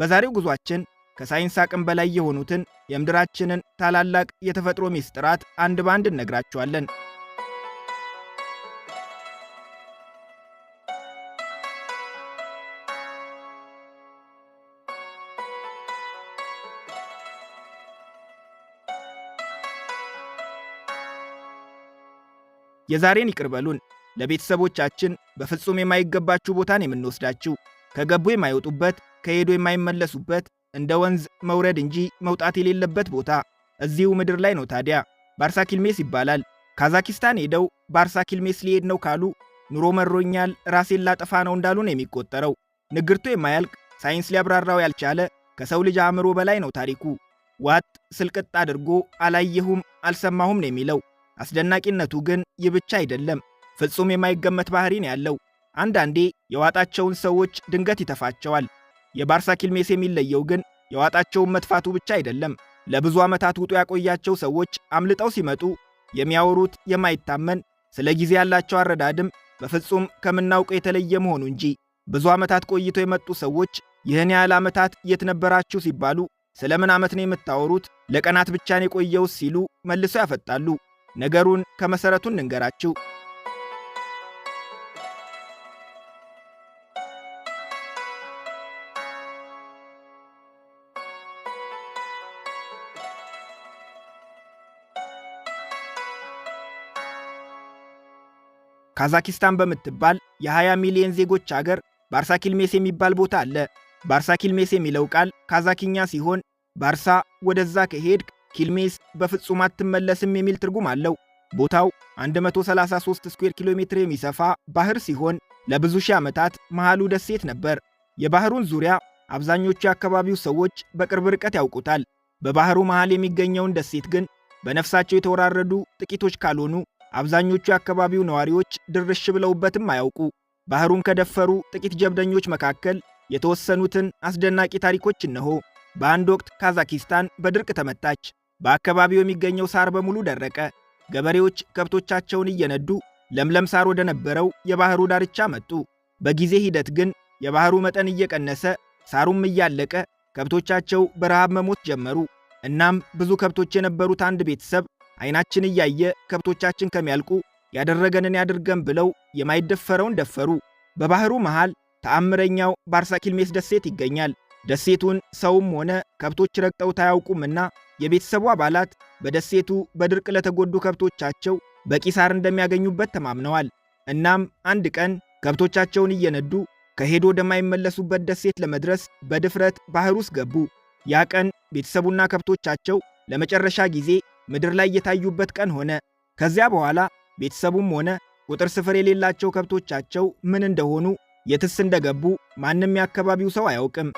በዛሬው ጉዟችን ከሳይንስ አቅም በላይ የሆኑትን የምድራችንን ታላላቅ የተፈጥሮ ሚስጥራት አንድ ባንድ እነግራችኋለን። የዛሬን ይቅር በሉን። ለቤተሰቦቻችን በፍጹም የማይገባችሁ ቦታን የምንወስዳችሁ፣ ከገቡ የማይወጡበት፣ ከሄዱ የማይመለሱበት፣ እንደ ወንዝ መውረድ እንጂ መውጣት የሌለበት ቦታ እዚሁ ምድር ላይ ነው። ታዲያ ባርሳኪልሜስ ይባላል። ካዛኪስታን ሄደው ባርሳኪልሜስ ሊሄድ ነው ካሉ ኑሮ መሮኛል፣ ራሴን ላጠፋ ነው እንዳሉ ነው የሚቆጠረው። ንግርቱ የማያልቅ፣ ሳይንስ ሊያብራራው ያልቻለ፣ ከሰው ልጅ አእምሮ በላይ ነው ታሪኩ። ዋጥ ስልቅጥ አድርጎ አላየሁም አልሰማሁም ነው የሚለው። አስደናቂነቱ ግን ይህ ብቻ አይደለም። ፍጹም የማይገመት ባህሪ ነው ያለው። አንዳንዴ የዋጣቸውን ሰዎች ድንገት ይተፋቸዋል። የባርሳኪልሜስ የሚለየው ግን የዋጣቸውን መጥፋቱ ብቻ አይደለም። ለብዙ ዓመታት ውጦ ያቆያቸው ሰዎች አምልጠው ሲመጡ የሚያወሩት የማይታመን፣ ስለ ጊዜ ያላቸው አረዳድም በፍጹም ከምናውቀው የተለየ መሆኑ እንጂ። ብዙ ዓመታት ቆይቶ የመጡ ሰዎች ይህን ያህል ዓመታት የት ነበራችሁ ሲባሉ ስለምን ዓመት ነው የምታወሩት? ለቀናት ብቻ ነው የቆየው ሲሉ መልሰው ያፈጣሉ። ነገሩን ከመሠረቱ እንንገራችሁ። ካዛኪስታን በምትባል የ20 ሚሊዮን ዜጎች አገር ባርሳኪልሜስ የሚባል ቦታ አለ። ባርሳኪልሜስ የሚለው ቃል ካዛኪኛ ሲሆን ባርሳ ወደዛ ከሄድክ፣ ኪልሜስ በፍጹም አትመለስም የሚል ትርጉም አለው። ቦታው 133 ስኩዌር ኪሎ ሜትር የሚሰፋ ባህር ሲሆን ለብዙ ሺህ ዓመታት መሃሉ ደሴት ነበር። የባህሩን ዙሪያ አብዛኞቹ የአካባቢው ሰዎች በቅርብ ርቀት ያውቁታል። በባህሩ መሃል የሚገኘውን ደሴት ግን በነፍሳቸው የተወራረዱ ጥቂቶች ካልሆኑ አብዛኞቹ የአካባቢው ነዋሪዎች ድርሽ ብለውበትም አያውቁ። ባህሩን ከደፈሩ ጥቂት ጀብደኞች መካከል የተወሰኑትን አስደናቂ ታሪኮች እነሆ። በአንድ ወቅት ካዛኪስታን በድርቅ ተመታች። በአካባቢው የሚገኘው ሳር በሙሉ ደረቀ። ገበሬዎች ከብቶቻቸውን እየነዱ ለምለም ሳር ወደ ነበረው የባህሩ ዳርቻ መጡ። በጊዜ ሂደት ግን የባህሩ መጠን እየቀነሰ፣ ሳሩም እያለቀ ከብቶቻቸው በረሃብ መሞት ጀመሩ። እናም ብዙ ከብቶች የነበሩት አንድ ቤተሰብ አይናችን እያየ ከብቶቻችን ከሚያልቁ ያደረገንን ያድርገን ብለው የማይደፈረውን ደፈሩ። በባህሩ መሃል ተአምረኛው ባርሳኪልሜስ ደሴት ይገኛል። ደሴቱን ሰውም ሆነ ከብቶች ረግጠውት አያውቁምና የቤተሰቡ አባላት በደሴቱ በድርቅ ለተጎዱ ከብቶቻቸው በቂ ሳር እንደሚያገኙበት ተማምነዋል። እናም አንድ ቀን ከብቶቻቸውን እየነዱ ከሄዶ ወደማይመለሱበት ደሴት ለመድረስ በድፍረት ባህር ውስጥ ገቡ። ያ ቀን ቤተሰቡና ከብቶቻቸው ለመጨረሻ ጊዜ ምድር ላይ የታዩበት ቀን ሆነ። ከዚያ በኋላ ቤተሰቡም ሆነ ቁጥር ስፍር የሌላቸው ከብቶቻቸው ምን እንደሆኑ፣ የትስ እንደገቡ ማንም የአካባቢው ሰው አያውቅም።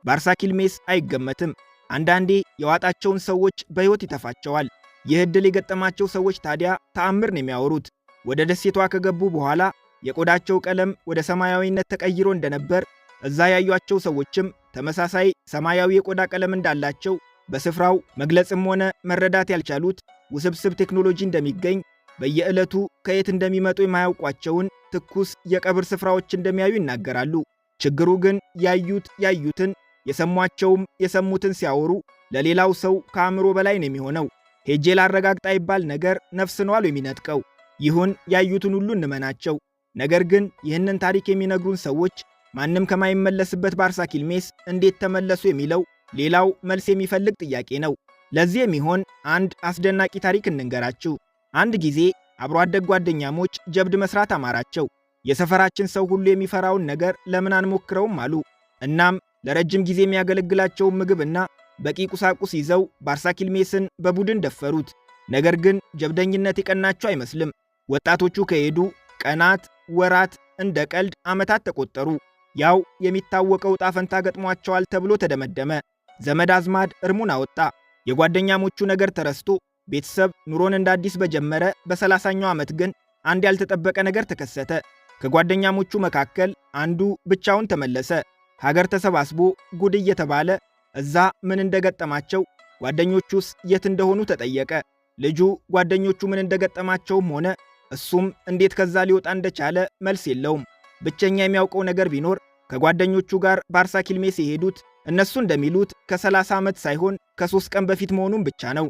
ባርሳኪልሜስ አይገመትም። አንዳንዴ የዋጣቸውን ሰዎች በሕይወት ይተፋቸዋል። ይህ ዕድል የገጠማቸው ሰዎች ታዲያ ተአምር ነው የሚያወሩት። ወደ ደሴቷ ከገቡ በኋላ የቆዳቸው ቀለም ወደ ሰማያዊነት ተቀይሮ እንደነበር፣ እዛ ያዩአቸው ሰዎችም ተመሳሳይ ሰማያዊ የቆዳ ቀለም እንዳላቸው፣ በስፍራው መግለጽም ሆነ መረዳት ያልቻሉት ውስብስብ ቴክኖሎጂ እንደሚገኝ፣ በየዕለቱ ከየት እንደሚመጡ የማያውቋቸውን ትኩስ የቀብር ስፍራዎች እንደሚያዩ ይናገራሉ። ችግሩ ግን ያዩት ያዩትን፣ የሰሟቸውም የሰሙትን ሲያወሩ ለሌላው ሰው ከአእምሮ በላይ ነው የሚሆነው። ሄጄ ላረጋግጥ አይባል ነገር ነፍስ ነው አሉ የሚነጥቀው። ይሁን፣ ያዩትን ሁሉ እንመናቸው። ነገር ግን ይህንን ታሪክ የሚነግሩን ሰዎች ማንም ከማይመለስበት ባርሳኪልሜስ እንዴት ተመለሱ የሚለው ሌላው መልስ የሚፈልግ ጥያቄ ነው። ለዚህ የሚሆን አንድ አስደናቂ ታሪክ እንንገራችሁ። አንድ ጊዜ አብሮ አደግ ጓደኛሞች ጀብድ መስራት አማራቸው። የሰፈራችን ሰው ሁሉ የሚፈራውን ነገር ለምን አንሞክረውም አሉ። እናም ለረጅም ጊዜ የሚያገለግላቸውን ምግብና በቂ ቁሳቁስ ይዘው ባርሳኪልሜስን በቡድን ደፈሩት። ነገር ግን ጀብደኝነት የቀናቸው አይመስልም። ወጣቶቹ ከሄዱ ቀናት፣ ወራት፣ እንደ ቀልድ ዓመታት ተቆጠሩ። ያው የሚታወቀው ዕጣ ፈንታ ገጥሟቸዋል ተብሎ ተደመደመ። ዘመድ አዝማድ እርሙን አወጣ። የጓደኛሞቹ ነገር ተረስቶ ቤተሰብ ኑሮን እንደ አዲስ በጀመረ በ30ኛው ዓመት ግን አንድ ያልተጠበቀ ነገር ተከሰተ። ከጓደኛሞቹ መካከል አንዱ ብቻውን ተመለሰ። ሀገር ተሰባስቦ ጉድ እየተባለ እዛ ምን እንደገጠማቸው፣ ጓደኞቹስ የት እንደሆኑ ተጠየቀ። ልጁ ጓደኞቹ ምን እንደገጠማቸውም ሆነ እሱም እንዴት ከዛ ሊወጣ እንደቻለ መልስ የለውም። ብቸኛ የሚያውቀው ነገር ቢኖር ከጓደኞቹ ጋር ባርሳ ኪልሜስ የሄዱት እነሱ እንደሚሉት ከ30 ዓመት ሳይሆን ከ3 ቀን በፊት መሆኑን ብቻ ነው።